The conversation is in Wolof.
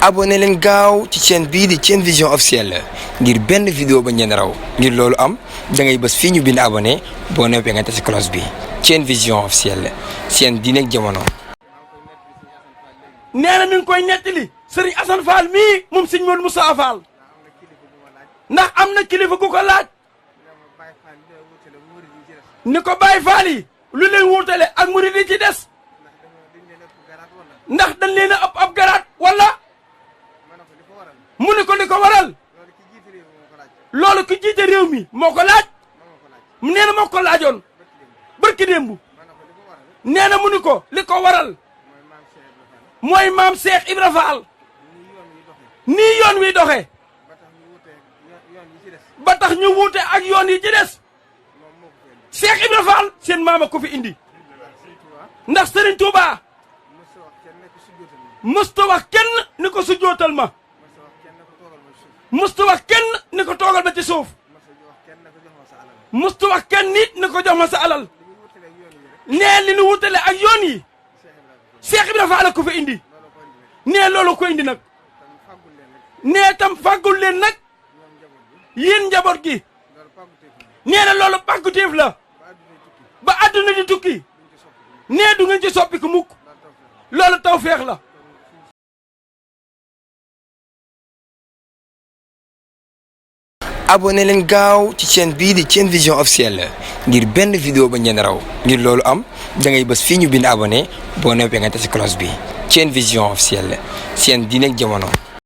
abonné leen gaaw ci chaîne bii di Thiene Vision officielle ngir benn vidéo ba ngeen raw ngir loolu am da ngay bës fii ñu bind abonné boo noppee nga tasi cloche bi Thiene Vision officielle seen diine ak jamono. nee na mi ngi koy nettali Serigne Assane Fall mii moom Serigne Modou Moussa Fall ndax am na kilifa gu ko laaj ni ko Baye Fall yi lu leen wuutale ak murid yi ci des ndax dañ leen a ëpp ab garaat wala mu ni ko li ko waral loolu ki jiite réew mi moo ko laaj nee na moo ko laajoon barki démb nee na mu ni ko li ko waral mooy maam Cheikh Ibra Fall nii yoon wi doxe ba tax ñu wuute ak yoon yi ci des Cheikh Ibra Fall seen maama ko fi indi ndax Serigne Touba mësta wax kenn ni ko sujjootal ma mësta wax kenn ni ko toogal ba ci suuf mësta wax kenn nit ni ko jox ma sa alal nee li nu wutale ak yoon yi Cheikh Ibra Fall ko fi indi nee loolu ko indi nag nee tam fàggul leen nag yéen njaboot gi nee na loolu pàgguteef la ba àdduna di tukki nee du ngeen ci soppi ko mukk loolu tawfeex la abonné leen gaaw ci chaîne bii di Thiene Vision officielle ngir benn vidéo ba ngeen raw ngir loolu am da ngay bës fii ñu bind abonné boo noppee nga tasi cloche bi Thiene Vision officielle seen diine ak jamono.